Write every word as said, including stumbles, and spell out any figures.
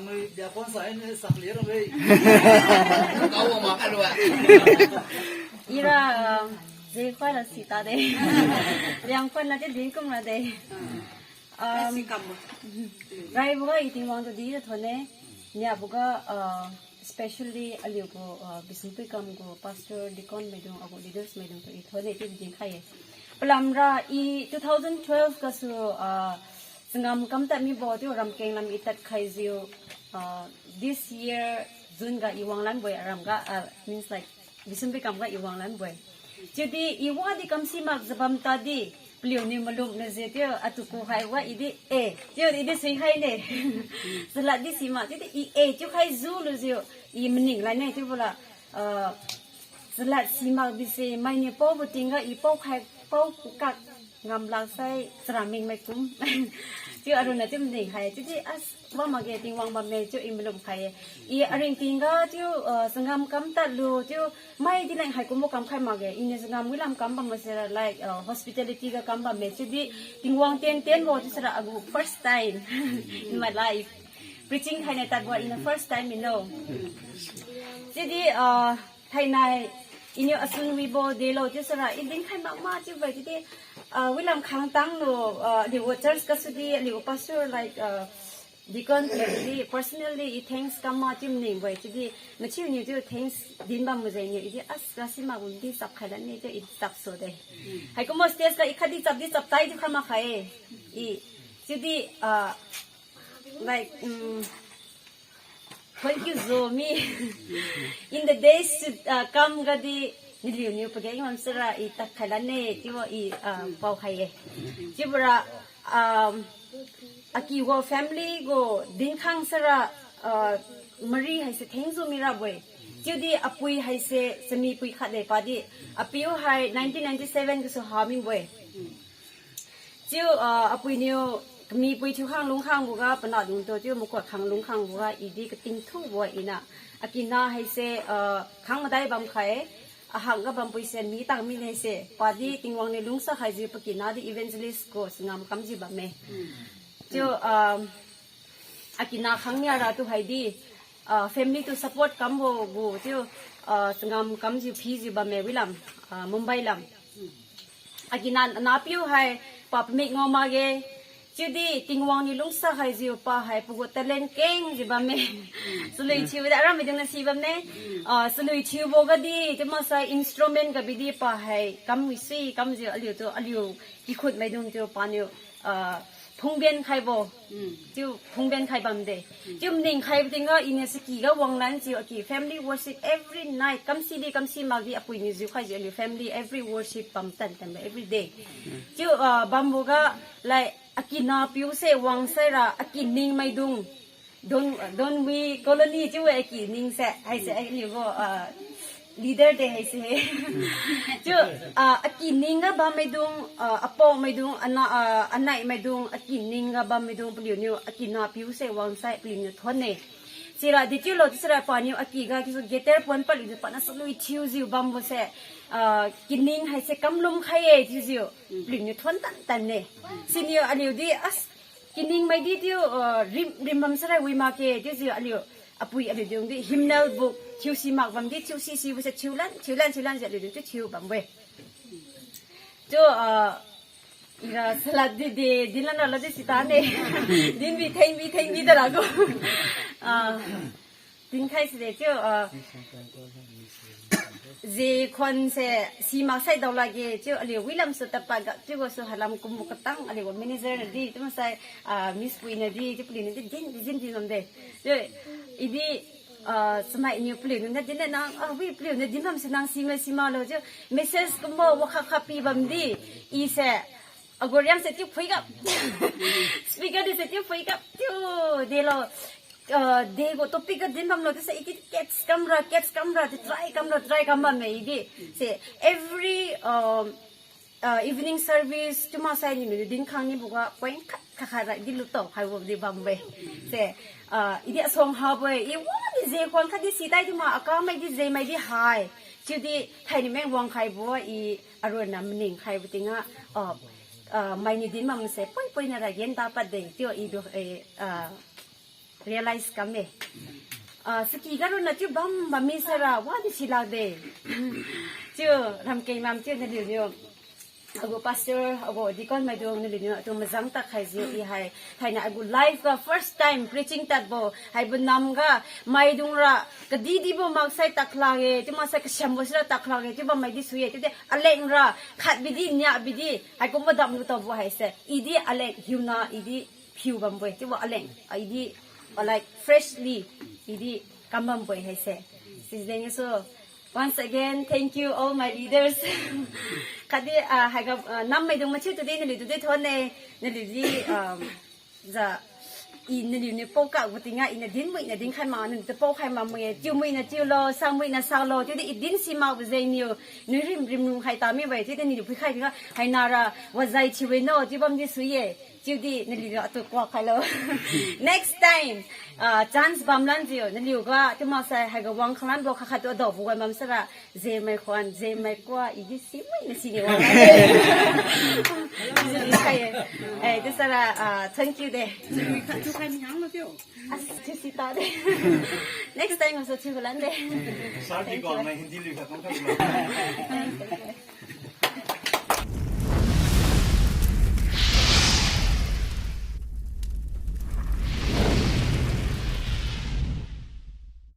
Nui diakon sa en sak lia ra be. Kau ma ka lua. Ira, ah, je khoi la sita de. Liang khoi na de din kum na de. Um, rai boga i Tingwang tu di thone. Nia boga, ah, especially aliu gu, ah, Bishnuprikam gu pastor, deacon maidung, agu leaders maidung tu i thone ti din khai ye. Palamra i two thousand twelve gasu, ah, changam kam tad mibo tiu ramkeng lam i tad khaijiu, ah, this year June ga i wanglan boi aram ga, ah, means like, Bishnuprikam ga i wanglan boi. Chiudi i wadi kamsi mak jabam tadi, paliu niu malum na je tiu, atu ku hai wa i di, eh, tiu i di sui hai ne. Chalad di si mak, chiudi i, eh, tiu khai zu lujiu, i maning lan ne, tiu bola, ah, chalad si mak di se, mai niu pao bu tingga, i pao khai, pao kukak, ngam lak sai, chara ming mai kum. Tiu aruna tiu maning hai, chiudi as, wa mak ge Tingwang bamme, tiu i malum khai ye. I aring tingga, tiu, ah, changam kam tad lu, tiu, mai di leng hai kumbo kam khai mak ge. I niu changam wilam kam bam ma sera, like, ah, hospitality ga kam bamme. Chiudi Tingwang tien tien bo, tiu sera agu first time in my life. Preaching khai ne tad bo, in the first time, you know. Chiudi, ah, thainai, i niu asun wibo de lo, tiu sera, i din khai mak ma, tiu bai, chiudi, ah, wilam khang tang lo, ah, aliu church gasu di, aliu pastor, like, ah, deacon, di, personally, i thanks kam ma, tiu maning bai, chiudi, mathiu niu tiu thanks din bam mu jeng niu, i di, as, ga si mak bum di chap khai lan ne, tiu i chap so de. Hai kumbo stage ga i khat di chap di chap tai tiu khai mak khai e. I, chiudi, ah, like, um, thank you, Zomi. In the days to, uh, come gadi, niliu niu pageng lam sera i tak khai lan ne, chiubo i, uh, pao khai ye. Chiubora, um, aki gu family gu dinkhang sera, uh, mari haise thengjiu mirabo-e. Chiudi apui haise chami pui khat de padi. Apiu hai nineteen ninety-seven gasu ha mibo-e. Chiu, ah, apui niu kami pui thiu khang lung khang boga, panah dung tu chiu makot khang lung khang boga, i di kating thubo ina. Akina haise, ah, khang madai bam khai, ahang ga bam pui se mi tang mi ne se, padi Tingwang niu lungsa khaijiu pakina di evangelist gu changam kamjiu bamme. Chiu, ah, akina khang nia ra tu hai di, ah, family tu support kambo gu chiu, ah, changam kamjiu phijiu bamme wilam, ah, Mumbai lam. Akina napiu hai pa pamik ngao makge. Chiudi Tingwang niu lungsa khaijiu pa hai pagu talent kengjiu bamme. Chalui thiu da aram maidung na si bamme. Ah, chalui thiubo gadi, chiu maksai instrument ga bidi pa hai kam wi si kamjiu aliu tu aliu kikhut maidung chiu paniu, ah, phungben khaibo. Chiu phungben khai bamde. Chiu maning khaibo tingga iniu saki ga wanglan chiu aki family worship every night. Kamsi di kamsi makdi apui niu jiu khaijiu aliu family every worship bam tan tan every day. Chiu, ah, bambo ga, like, akina piu se wangsaira aki ning maidung. Don, Donwi colony chiu-e aki ning se, haise aliu gu, ah, leader de haise. Chiu, ah, aki ning ga bam maidung, ah, apao maidung, ana, ah, anai maidung, aki ning ga bam maidung paliu niu akina piu se wangsai paliu niu thon ne. Sira di chiulo chiusira paniu aki ga kisu guitar pon paliu niu pana chalui thiujiu bambo se, ah, kining haise kamlum khai-e chiujiu paliu niu thon tan tan ne. Siniu aliu di as kining mai di chiu, ah, rim, rim bam sarai wi makge chiujiu aliu, apui aliu dung di hymnal book thiu si mak bam di thiu si sibo se thiulan, thiulan, thiulan jiu aliu dung chiu thiu bambo-e. Chiu, ah, ira chalad di de, dinlan ralad di sita ne. Din bi theng bi theng bi da la gu. Ah, dinkhai side chiu, ah, je khon se si maksai dao lakge chiu aliu wilam su tapa ga chiu gasu halam kumbo katang aliu manager na di chiu maksai, ah, Miss Pui na di chiu paliu niu di din, din, din bamde. Chiu, i di, ah, chamai niu paliu niu na din na nang, ah, wi paliu niu din bam se nang si ma si maklo chiu message kumbo wakha kha pi bam di, i se, agu riang se chiu phui ga. Speaker di se chiu phui ga. Chiu, delo, ah, degu topic ga din bamlo chiu se i di catch kamra, catch kamra, chiu try kamra, try kam bamme i di. Se, every, um, ah, evening service chiu maksai niu dinkhang nibo ga point khat khat khat ra di lutao khaibo di bambo-e. Se, ah, i di asuang habo-e, i wadi je khon khat di si tai di ma, akamai di jemai di hai. Chiudi thaini meng wang khaibo i aronna maning khaibo tingga, ah, ah, mainiu din bam se point point na ra gen ta pad de chiu i du, eh, ah, realize kamme. Ah, saki ga ronna chiu bam bam mi saira, wadi silakde. Chiu ramkeng lam chiu naliuniu agu pastor, agu deacon maidung naliuniu atu mazang tad khaijiu i hai, thainai agu life ga first time preaching tadbo, haibo namga maidung ra, kadidibo maksai taklak-e, chiu maksai kasiambo sira taklak-e, chiu bammai di sui-e, chiudi aleng ra, khat bidi, nia bidi, haikumbo damlu taobo haise, i di aleng hiuna, i di phiu bambo-e, chiubo aleng, i di, ah, like, freshly, i di kam bambo-e haise. Sijeng su, once again, thank you all my leaders. Khatdi, ah, haiga, ah, nam maidung machiu tudi naliu tudi thonne, naliu di, um, ja, i naliuniu paokak gu tingga, iniu dinmuina dinkhai ma, naliu tu paokhai ma mui-e, chiumuina chiulo, sangmuina sanglo, chiudi i din si makbo jengniu, nui rim rim lung khai ta mibo-e, chiudi naliu phuikhai tingga, hainara, wajai thiu-e no, chiu bamdi sui-e, chiudi naliu atu kuak khailo. Next time, ah, chance bamlanjiu, naliu ga, chiu maksai, haiga wang khanglanbo khat khattu adaobo wan bam saira, jemai khuan, jemai kua, i di simuina sini wang. Chiudi khai-e. Eh, chiu saira, ah, thank you de. As, chiu si ta de. Next time also chiu lan de. Sir, di ko mai Hindi liu kha kam kha.